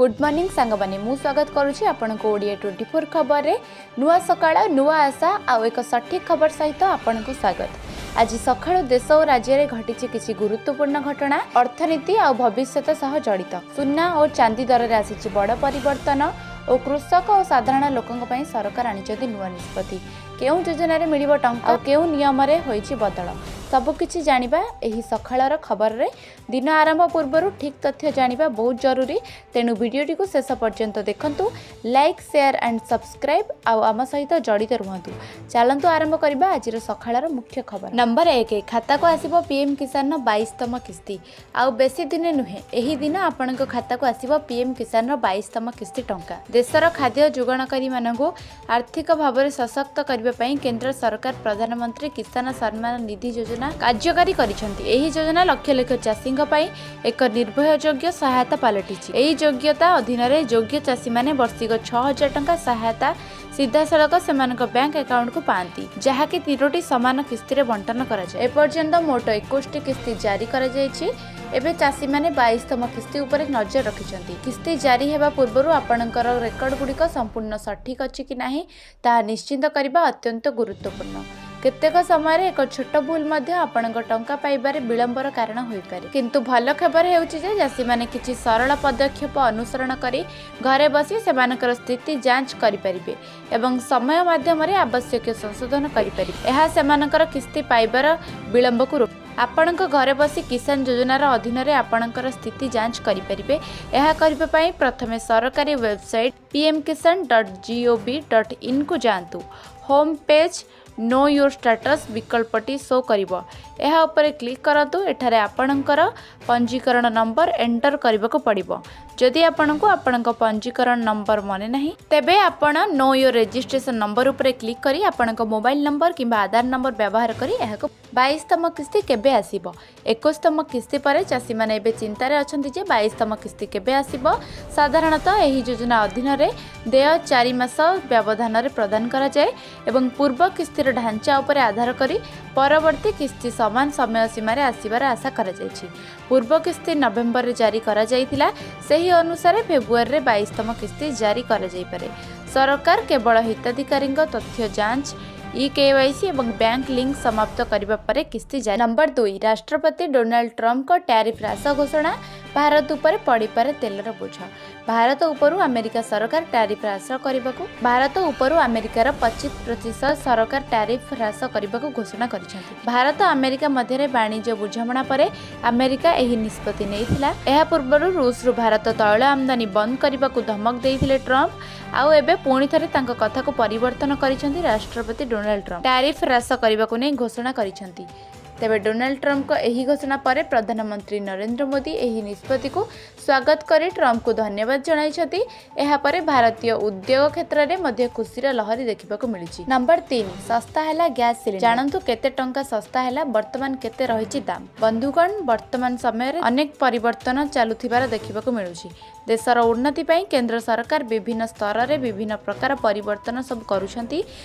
Good morning ସାଙ୍ଗମାନେ, ମୁଁ ସ୍ୱାଗତ କରୁଛି ଆପଣଙ୍କୁ ଓଡ଼ିଆ 24 ଖବରରେ। ନୂଆ ସକାଳ, ନୂଆ ଆଶା ଆଉ ଏକ ସଠିକ୍ ଖବର ସହିତ ଆପଣଙ୍କୁ ସ୍ୱାଗତ। ଆଜି ସକାଳୁ ଦେଶ ଓ ରାଜ୍ୟରେ ଘଟିଛି କିଛି ଗୁରୁତ୍ୱପୂର୍ଣ୍ଣ ଘଟଣା, ଅର୍ଥନୀତି ଆଉ ଭବିଷ୍ୟତ ସହ ଜଡ଼ିତ। ସୁନା ଓ ଚାନ୍ଦି ଦରରେ ଆସିଛି ବଡ଼ ପରିବର୍ତ୍ତନ ଓ କୃଷକ ଓ ସାଧାରଣ ଲୋକଙ୍କ ପାଇଁ ସରକାର ଆଣିଛନ୍ତି ନୂଆ ନିଷ୍ପତ୍ତି। କେଉଁ ଯୋଜନାରେ ମିଳିବ ଟଙ୍କା ଆଉ କେଉଁ ନିୟମରେ ହୋଇଛି ବଦଳ, ସବୁକିଛି ଜାଣିବା ଏହି ସକାଳର ଖବରରେ। ଦିନ ଆରମ୍ଭ ପୂର୍ବରୁ ଠିକ୍ ତଥ୍ୟ ଜାଣିବା ବହୁତ ଜରୁରୀ, ତେଣୁ ଭିଡ଼ିଓଟିକୁ ଶେଷ ପର୍ଯ୍ୟନ୍ତ ଦେଖନ୍ତୁ। ଲାଇକ୍, ସେୟାର ଆଣ୍ଡ ସବସ୍କ୍ରାଇବ୍ ଆଉ ଆମ ସହିତ ଜଡ଼ିତ ରୁହନ୍ତୁ। ଚାଲନ୍ତୁ ଆରମ୍ଭ କରିବା ଆଜିର ସକାଳର ମୁଖ୍ୟ ଖବର। ନମ୍ବର 1, ଖାତାକୁ ଆସିବ ପିଏମ୍ କିଷାନର 22ତମ କିସ୍ତି। ଆଉ ବେଶୀ ଦିନ ନୁହେଁ, ଏହି ଦିନ ଆପଣଙ୍କ ଖାତାକୁ ଆସିବ ପିଏମ୍ କିଷାନର 22ତମ କିସ୍ତି ଟଙ୍କା। ଦେଶର ଖାଦ୍ୟ ଯୋଗାଣକାରୀମାନଙ୍କୁ ଆର୍ଥିକ ଭାବରେ ସଶକ୍ତ କରିବା ପାଇଁ କେନ୍ଦ୍ର ସରକାର ପ୍ରଧାନମନ୍ତ୍ରୀ କିଷାନ ସମ୍ମାନ ନିଧି ଯୋଜନା କାର୍ଯ୍ୟକାରୀ କରିଛନ୍ତି। ଏହି ଯୋଜନା ଲକ୍ଷ ଲକ୍ଷ ଚାଷୀଙ୍କ ପାଇଁ ଏକ ନିର୍ଭରଯୋଗ୍ୟ ସହାୟତା ପାଲଟିଛି। ଏହି ଯୋଗ୍ୟତା ଅଧୀନରେ ଯୋଗ୍ୟ ଚାଷୀମାନେ ବର୍ଷିକ 6000 ଟଙ୍କା ସହାୟତା ସିଧାସଳଖ ସେମାନଙ୍କ ବ୍ୟାଙ୍କ ଆକାଉଣ୍ଟକୁ ପାଆନ୍ତି, ଯାହାକି 3ଟି ସମାନ କିସ୍ତିରେ ବଣ୍ଟନ କରାଯାଏ। ଏପର୍ଯ୍ୟନ୍ତ ମୋଟ 21ଟି କିସ୍ତି ଜାରି କରାଯାଇଛି। ଏବେ ଚାଷୀମାନେ 22ତମ କିସ୍ତି ଉପରେ ନଜର ରଖିଛନ୍ତି। କିସ୍ତି ଜାରି ହେବା ପୂର୍ବରୁ ଆପଣଙ୍କର ରେକର୍ଡଗୁଡ଼ିକ ସମ୍ପୂର୍ଣ୍ଣ ସଠିକ୍ ଅଛି କି ନାହିଁ ତାହା ନିଶ୍ଚିତ କରିବା ଅତ୍ୟନ୍ତ ଗୁରୁତ୍ୱପୂର୍ଣ୍ଣ। କେତେକ ସମୟରେ ଏକ ଛୋଟ ଭୁଲ ମଧ୍ୟ ଆପଣଙ୍କ ଟଙ୍କା ପାଇବାରେ ବିଳମ୍ବର କାରଣ ହୋଇପାରେ। କିନ୍ତୁ ଭଲ ଖବର ହେଉଛି ଯେ ଚାଷୀମାନେ କିଛି ସରଳ ପଦକ୍ଷେପ ଅନୁସରଣ କରି ଘରେ ବସି ସେମାନଙ୍କର ସ୍ଥିତି ଯାଞ୍ଚ କରିପାରିବେ ଏବଂ ସମୟ ମାଧ୍ୟମରେ ଆବଶ୍ୟକୀୟ ସଂଶୋଧନ କରିପାରିବେ। ଏହା ସେମାନଙ୍କର କିସ୍ତି ପାଇବାର ବିଳମ୍ବକୁ ରୋକିବ। ଆପଣଙ୍କ ଘରେ ବସି କିଷାନ ଯୋଜନାର ଅଧୀନରେ ଆପଣଙ୍କର ସ୍ଥିତି ଯାଞ୍ଚ କରିପାରିବେ। ଏହା କରିବା ପାଇଁ ପ୍ରଥମେ ସରକାରୀ ୱେବସାଇଟ୍ pmkisan.gov.inକୁ ଯାଆନ୍ତୁ। Home page know your status ବିକଳ୍ପଟି show କରିବ। ଏହା ଉପରେ କ୍ଲିକ୍ କରନ୍ତୁ। ଏଠାରେ ଆପଣଙ୍କର ପଞ୍ଜୀକରଣ ନମ୍ବର ଏଣ୍ଟର କରିବାକୁ ପଡ଼ିବ। ଯଦି ଆପଣଙ୍କୁ ଆପଣଙ୍କ ପଞ୍ଜୀକରଣ ନମ୍ବର ମନେ ନାହିଁ, ତେବେ ଆପଣ ନୋ your registration number ଉପରେ କ୍ଲିକ୍ କରି ଆପଣଙ୍କ ମୋବାଇଲ ନମ୍ବର କିମ୍ବା ଆଧାର ନମ୍ବର ବ୍ୟବହାର କରି ଏହାକୁ। 22ତମ କିସ୍ତି କେବେ ଆସିବ? 21ତମ କିସ୍ତି ପରେ ଚାଷୀମାନେ ଏବେ ଚିନ୍ତାରେ ଅଛନ୍ତି ଯେ 22ତମ କିସ୍ତି କେବେ ଆସିବ। ସାଧାରଣତଃ ଏହି ଯୋଜନା ଅଧୀନରେ ଦେୟ 4 ମାସ ବ୍ୟବଧାନରେ ପ୍ରଦାନ କରାଯାଏ ଏବଂ ପୂର୍ବ କିସ୍ତିର ଢାଞ୍ଚା ଉପରେ ଆଧାର କରି ପରବର୍ତ୍ତୀ କିସ୍ତି ସମାନ ସମୟ ସୀମାରେ ଆସିବାର ଆଶା କରାଯାଇଛି। ପୂର୍ବ କିସ୍ତି ନଭେମ୍ବରରେ ଜାରି କରାଯାଇଥିଲା, ସେହି ଅନୁସାରେ ଫେବୃଆରୀରେ 22ତମ କିସ୍ତି ଜାରି କରାଯାଇପାରେ। ସରକାର କେବଳ ହିତାଧିକାରୀଙ୍କ ତଥ୍ୟ ଯାଞ୍ଚ, ଇ କେୱାଇସି ଏବଂ ବ୍ୟାଙ୍କ ଲିଙ୍କ ସମାପ୍ତ କରିବା ପରେ କିସ୍ତି ଜାରି। ନମ୍ବର 2, ରାଷ୍ଟ୍ରପତି ଡୋନାଲ୍ଡ ଟ୍ରମ୍ପଙ୍କ ଟ୍ୟାରିଫ୍ ହ୍ରାସ ଘୋଷଣା, ଭାରତ ଉପରେ ପଡ଼ିପାରେ ତେଲର ବୋଝ। ଭାରତ ଉପରୁ ଆମେରିକା ସରକାର ଟ୍ୟାରିଫ୍ ହ୍ରାସ କରିବାକୁ ଭାରତ ଉପରୁ ଆମେରିକାର 25% ସରକାର ଟ୍ୟାରିଫ୍ ହ୍ରାସ କରିବାକୁ ଘୋଷଣା କରିଛନ୍ତି। ଭାରତ ଆମେରିକା ମଧ୍ୟରେ ବାଣିଜ୍ୟ ବୁଝାମଣା ପରେ ଆମେରିକା ଏହି ନିଷ୍ପତ୍ତି ନେଇଥିଲା। ଏହା ପୂର୍ବରୁ ରୁଷରୁ ଭାରତ ତୈଳ ଆମଦାନୀ ବନ୍ଦ କରିବାକୁ ଧମକ ଦେଇଥିଲେ ଟ୍ରମ୍ପ। ଆଉ ଏବେ ପୁଣି ଥରେ ତାଙ୍କ କଥାକୁ ପରିବର୍ତ୍ତନ କରିଛନ୍ତି ରାଷ୍ଟ୍ରପତି ଡୋନାଲ୍ଡ ଟ୍ରମ୍ପ, ଟ୍ୟାରିଫ୍ ହ୍ରାସ କରିବାକୁ ନେଇ ଘୋଷଣା କରିଛନ୍ତି। ତେବେ ଡୋନାଲ୍ଡ ଟ୍ରମ୍ପଙ୍କ ଏହି ଘୋଷଣା ପରେ ପ୍ରଧାନମନ୍ତ୍ରୀ ନରେନ୍ଦ୍ର ମୋଦି ଏହି ନିଷ୍ପତ୍ତିକୁ ସ୍ୱାଗତ କରି ଟ୍ରମ୍ପଙ୍କୁ ଧନ୍ୟବାଦ ଜଣାଇଛନ୍ତି। ଏହାପରେ ଭାରତୀୟ ଉଦ୍ୟୋଗ କ୍ଷେତ୍ରରେ ମଧ୍ୟ ଖୁସିର ଲହରୀ ଦେଖିବାକୁ ମିଳିଛି। ନମ୍ବର 3, ଶସ୍ତା ହେଲା ଗ୍ୟାସ୍ ସିଲିଣ୍ଡର। ଜାଣନ୍ତୁ କେତେ ଟଙ୍କା ଶସ୍ତା ହେଲା, ବର୍ତ୍ତମାନ କେତେ ରହିଛି ଦାମ। ବନ୍ଧୁଗଣ, ବର୍ତ୍ତମାନ ସମୟରେ ଅନେକ ପରିବର୍ତ୍ତନ ଚାଲୁଥିବାର ଦେଖିବାକୁ ମିଳୁଛି। ଦେଶର ଉନ୍ନତି ପାଇଁ କେନ୍ଦ୍ର ସରକାର ବିଭିନ୍ନ ସ୍ତରରେ ବିଭିନ୍ନ ପ୍ରକାର ପରିବର୍ତ୍ତନ ସବୁ କରୁଛନ୍ତି,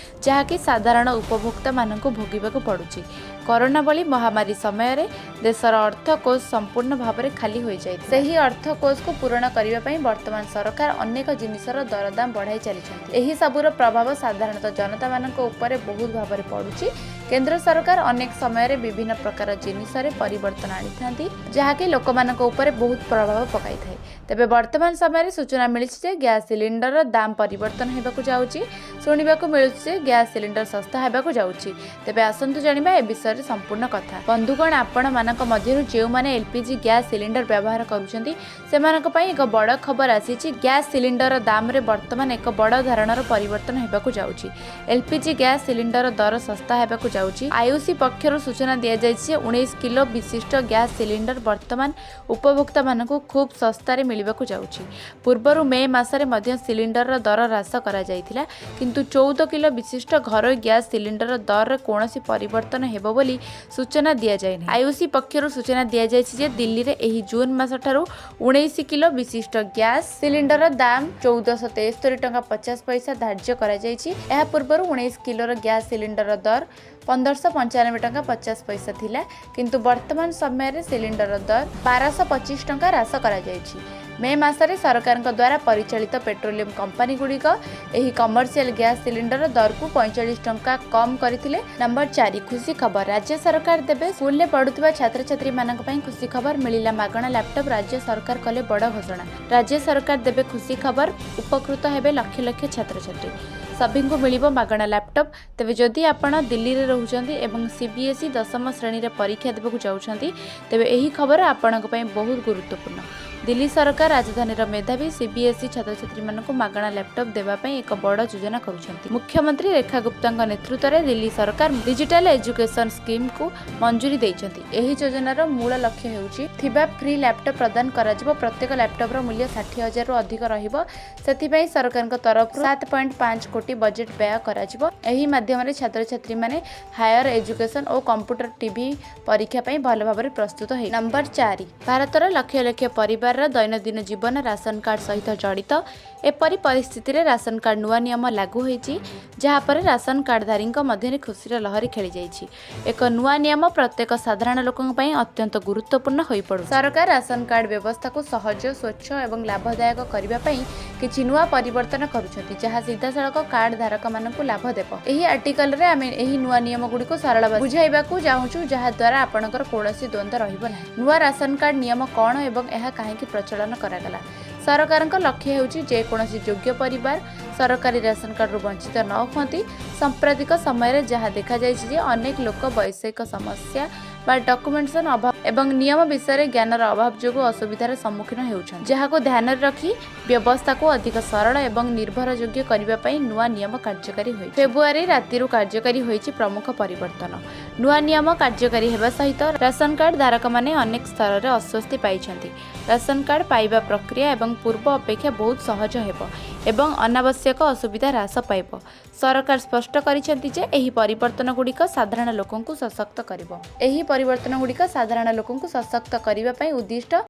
ଯାହାକି ସାଧାରଣ ଉପଭୋକ୍ତାମାନଙ୍କୁ ଭୋଗିବାକୁ ପଡ଼ୁଛି। କରୋନା ଭଳି ମହାମାରୀ ସମୟରେ ଦେଶର ଅର୍ଥକୋଷ ସମ୍ପୂର୍ଣ୍ଣ ଭାବରେ ଖାଲି ହୋଇଯାଇଥିଲା। ସେହି ଅର୍ଥକୋଷକୁ ପୂରଣ କରିବା ପାଇଁ ବର୍ତ୍ତମାନ ସରକାର ଅନେକ ଜିନିଷର ଦରଦାମ ବଢ଼ାଇ ଚାଲିଛନ୍ତି। ଏହି ସବୁର ପ୍ରଭାବ ସାଧାରଣତଃ ଜନତାମାନଙ୍କ ଉପରେ ବହୁତ ଭାବରେ ପଡ଼ୁଛି। କେନ୍ଦ୍ର ସରକାର ଅନେକ ସମୟରେ ବିଭିନ୍ନ ପ୍ରକାର ଜିନିଷରେ ପରିବର୍ତ୍ତନ ଆଣିଥାନ୍ତି, ଯାହାକି ଲୋକମାନଙ୍କ ଉପରେ ବହୁତ ପ୍ରଭାବ ପକାଇଥାଏ। ତେବେ ବର୍ତ୍ତମାନ ସମୟରେ ସୂଚନା ମିଳିଛି ଯେ ଗ୍ୟାସ୍ ସିଲିଣ୍ଡରର ଦାମ ପରିବର୍ତ୍ତନ ହେବାକୁ ଯାଉଛି। ଶୁଣିବାକୁ ମିଳୁଛି ଯେ ଗ୍ୟାସ୍ ସିଲିଣ୍ଡର ଶସ୍ତା ହେବାକୁ ଯାଉଛି। ତେବେ ଆସନ୍ତୁ ଜାଣିବା ଏ ବିଷୟରେ ସମ୍ପୂର୍ଣ୍ଣ କଥା। ବନ୍ଧୁଗଣ, ଆପଣମାନଙ୍କ ମଧ୍ୟରୁ ଯେଉଁମାନେ ଏଲ୍ପିଜି ଗ୍ୟାସ୍ ସିଲିଣ୍ଡର ବ୍ୟବହାର କରୁଛନ୍ତି, ସେମାନଙ୍କ ପାଇଁ ଏକ ବଡ଼ ଖବର ଆସିଛି। ଗ୍ୟାସ୍ ସିଲିଣ୍ଡର ଦାମରେ ବର୍ତ୍ତମାନ ଏକ ବଡ଼ ଧରଣର ପରିବର୍ତ୍ତନ ହେବାକୁ ଯାଉଛି। ଏଲ୍ପିଜି ଗ୍ୟାସ୍ ସିଲିଣ୍ଡର ଦର ଶସ୍ତା ହେବାକୁ ଯାଉଛି। ଆଇଓସି ପକ୍ଷରୁ ସୂଚନା ଦିଆଯାଇଛି ଯେ 19 କିଲୋ ବିଶିଷ୍ଟ ଗ୍ୟାସ୍ ସିଲିଣ୍ଡର ବର୍ତ୍ତମାନ ଉପଭୋକ୍ତାମାନଙ୍କୁ ଖୁବ୍ ଶସ୍ତାରେ ମିଳିବାକୁ ଯାଉଛି। ପୂର୍ବରୁ ମେ ମାସରେ ମଧ୍ୟ ସିଲିଣ୍ଡରର ଦର ହ୍ରାସ କରାଯାଇଥିଲା, କିନ୍ତୁ 14 କିଲୋ ବିଶିଷ୍ଟ ଘରୋଇ ଗ୍ୟାସ୍ ସିଲିଣ୍ଡର ଦରରେ କୌଣସି ପରିବର୍ତ୍ତନ ହେବ ବୋଲି ସୂଚନା ଦିଆଯାଇନାହିଁ। ଆଇଓସି ପକ୍ଷରୁ ସୂଚନା ଦିଆଯାଇଛି ଯେ ଦିଲ୍ଲୀରେ ଏହି ଜୁନ୍ ମାସଠାରୁ 19 କିଲୋ ବିଶିଷ୍ଟ ଗ୍ୟାସ୍ ସିଲିଣ୍ଡରର ଦାମ 1473 ଟଙ୍କା 50 ପଇସା ଧାର୍ଯ୍ୟ କରାଯାଇଛି। ଏହା ପୂର୍ବରୁ 19 କିଲୋର ଗ୍ୟାସ୍ ସିଲିଣ୍ଡରର ଦର 1595 ଟଙ୍କା 50 ପଇସା ଥିଲା, କିନ୍ତୁ ବର୍ତ୍ତମାନ ସମୟରେ ସିଲିଣ୍ଡରର ଦର 1225 ଟଙ୍କା ହ୍ରାସ କରାଯାଇଛି। ମେ ମାସରେ ସରକାରଙ୍କ ଦ୍ୱାରା ପରିଚାଳିତ ପେଟ୍ରୋଲିୟମ କମ୍ପାନୀଗୁଡ଼ିକ ଏହି କମର୍ସିଆଲ ଗ୍ୟାସ୍ ସିଲିଣ୍ଡର ଦରକୁ 45 ଟଙ୍କା କମ୍ କରିଥିଲେ। ନମ୍ବର 4, ଖୁସି ଖବର। ରାଜ୍ୟ ସରକାର ଦେବେ ସ୍କୁଲରେ ପଢୁଥିବା ଛାତ୍ରଛାତ୍ରୀମାନଙ୍କ ପାଇଁ ଖୁସି ଖବର। ମିଳିଲା ମାଗଣା ଲାପଟପ୍। ରାଜ୍ୟ ସରକାର କଲେ ବଡ଼ ଘୋଷଣା। ରାଜ୍ୟ ସରକାର ଦେବେ ଖୁସି ଖବର, ଉପକୃତ ହେବେ ଲକ୍ଷ ଲକ୍ଷ ଛାତ୍ରଛାତ୍ରୀ। ସଭିଙ୍କୁ ମିଳିବ ମାଗଣା ଲାପଟପ୍। ତେବେ ଯଦି ଆପଣ ଦିଲ୍ଲୀରେ ରହୁଛନ୍ତି ଏବଂ ସିବିଏସ୍ଇ ଦଶମ ଶ୍ରେଣୀରେ ପରୀକ୍ଷା ଦେବାକୁ ଯାଉଛନ୍ତି, ତେବେ ଏହି ଖବର ଆପଣଙ୍କ ପାଇଁ ବହୁତ ଗୁରୁତ୍ୱପୂର୍ଣ୍ଣ। ଦିଲ୍ଲୀ ସରକାର ରାଜଧାନୀର ମେଧାବୀ ସିବିଏସ୍ଇ ଛାତ୍ରଛାତ୍ରୀମାନଙ୍କୁ ମାଗଣା ଲାପଟପ୍ ଦେବା ପାଇଁ ଏକ ବଡ଼ ଯୋଜନା କରୁଛନ୍ତି। ମୁଖ୍ୟମନ୍ତ୍ରୀ ରେଖା ଗୁପ୍ତାଙ୍କ ନେତୃତ୍ୱରେ ଦିଲ୍ଲୀ ସରକାର ଡିଜିଟାଲ ଏଜୁକେସନ ସ୍କିମ୍କୁ ମଞ୍ଜୁରୀ ଦେଇଛନ୍ତି। ଏହି ଯୋଜନାର ମୂଳ ଲକ୍ଷ୍ୟ ହେଉଛି ଥିବା ଫ୍ରି ଲାପଟପ୍ ପ୍ରଦାନ କରାଯିବ। ପ୍ରତ୍ୟେକ ଲାପଟପ୍ର ମୂଲ୍ୟ 60 ହଜାରରୁ ଅଧିକ ରହିବ। ସେଥିପାଇଁ ସରକାରଙ୍କ ତରଫରୁ 7.5 କୋଟି ବଜେଟ୍ ବ୍ୟୟ କରାଯିବ। ଏହି ମାଧ୍ୟମରେ ଛାତ୍ରଛାତ୍ରୀମାନେ ହାୟର ଏଜୁକେସନ ଓ କମ୍ପ୍ୟୁଟର ଟିଭି ପରୀକ୍ଷା ପାଇଁ ଭଲ ଭାବରେ ପ୍ରସ୍ତୁତ ହେଇ। ନମ୍ବର 4, ଭାରତର ଲକ୍ଷ ଲକ୍ଷ ପରିବାରର ଦୈନନ୍ଦିନ ଜୀବନ ରାସନ କାର୍ଡ଼ ସହିତ ଜଡ଼ିତ। ଏପରି ପରିସ୍ଥିତିରେ ରାସନ କାର୍ଡ଼ ନୂଆ ନିୟମ ଲାଗୁ ହୋଇଛି, ଯାହାପରେ ରାସନ କାର୍ଡ଼ଧାରୀଙ୍କ ମଧ୍ୟରେ ଖୁସିର ଲହରୀ ଖେଳିଯାଇଛି। ଏକ ନୂଆ ନିୟମ ପ୍ରତ୍ୟେକ ସାଧାରଣ ଲୋକଙ୍କ ପାଇଁ ଅତ୍ୟନ୍ତ ଗୁରୁତ୍ୱପୂର୍ଣ୍ଣ ହୋଇପଡ଼ୁଛି। ସରକାର ରାସନ କାର୍ଡ଼ ବ୍ୟବସ୍ଥାକୁ ସହଜ, ସ୍ୱଚ୍ଛ ଏବଂ ଲାଭଦାୟକ କରିବା ପାଇଁ କିଛି ନୂଆ ପରିବର୍ତ୍ତନ କରୁଛନ୍ତି, ଯାହା ସିଧାସଳଖ କାର୍ଡ଼ ଧାରକମାନଙ୍କୁ ଲାଭ ଦେବ। ଏହି ଆର୍ଟିକଲରେ ଆମେ ଏହି ନୂଆ ନିୟମଗୁଡ଼ିକୁ ସରଳ ବୁଝାଇବାକୁ ଚାହୁଁଛୁ, ଯାହାଦ୍ୱାରା ଆପଣଙ୍କର କୌଣସି ଦ୍ୱନ୍ଦ୍ୱ ରହିବ ନାହିଁ। ନୂଆ ରାସନ କାର୍ଡ଼ ନିୟମ କ'ଣ ଏବଂ ଏହା କାହିଁକି ପ୍ରଚଳନ କରାଗଲା? ସରକାରଙ୍କ ଲକ୍ଷ୍ୟ ହେଉଛି ଯେକୌଣସି ଯୋଗ୍ୟ ପରିବାର ସରକାରୀ ରାସନ କାର୍ଡ଼ରୁ ବଞ୍ଚିତ ନ ହୁଅନ୍ତି। ସାମ୍ପ୍ରତିକ ସମୟରେ ଯାହା ଦେଖାଯାଇଛି ଯେ ଅନେକ ଲୋକ ବୈଷୟିକ ସମସ୍ୟା ବା ଡକୁମେଣ୍ଟେସନ ଅଭାବ ଏବଂ ନିୟମ ବିଷୟରେ ଜ୍ଞାନର ଅଭାବ ଯୋଗୁଁ ଅସୁବିଧାର ସମ୍ମୁଖୀନ ହେଉଛନ୍ତି, ଯାହାକୁ ଧ୍ୟାନରେ ରଖି ବ୍ୟବସ୍ଥାକୁ ଅଧିକ ସରଳ ଏବଂ ନିର୍ଭରଯୋଗ୍ୟ କରିବା ପାଇଁ ନୂଆ ନିୟମ କାର୍ଯ୍ୟକାରୀ ହୋଇଛି। ଫେବୃଆରୀ ରାତିରୁ କାର୍ଯ୍ୟକାରୀ ହୋଇଛି ପ୍ରମୁଖ ପରିବର୍ତ୍ତନ। ନୂଆ ନିୟମ କାର୍ଯ୍ୟକାରୀ ହେବା ସହିତ ରାସନ କାର୍ଡ଼ ଧାରକମାନେ ଅନେକ ସ୍ତରରେ ଆଶ୍ୱସ୍ତି ପାଇଛନ୍ତି। ରାସନ କାର୍ଡ଼ ପାଇବା ପ୍ରକ୍ରିୟା ଏବଂ ପୂର୍ବ ଅପେକ୍ଷା ବହୁତ ସହଜ ହେବ ଏବଂ ଅନାବଶ୍ୟକ ଅସୁବିଧା ହ୍ରାସ ପାଇବ। ସରକାର ସ୍ପଷ୍ଟ କରିଛନ୍ତି ଯେ ଏହି ପରିବର୍ତ୍ତନଗୁଡ଼ିକ ସାଧାରଣ ଲୋକଙ୍କୁ ସଶକ୍ତ କରିବ। ଏହି ପରିବର୍ତ୍ତନଗୁଡ଼ିକ ସାଧାରଣ ଲୋକଙ୍କୁ ସଶକ୍ତ କରିବା ପାଇଁ ଉଦ୍ଦିଷ୍ଟ।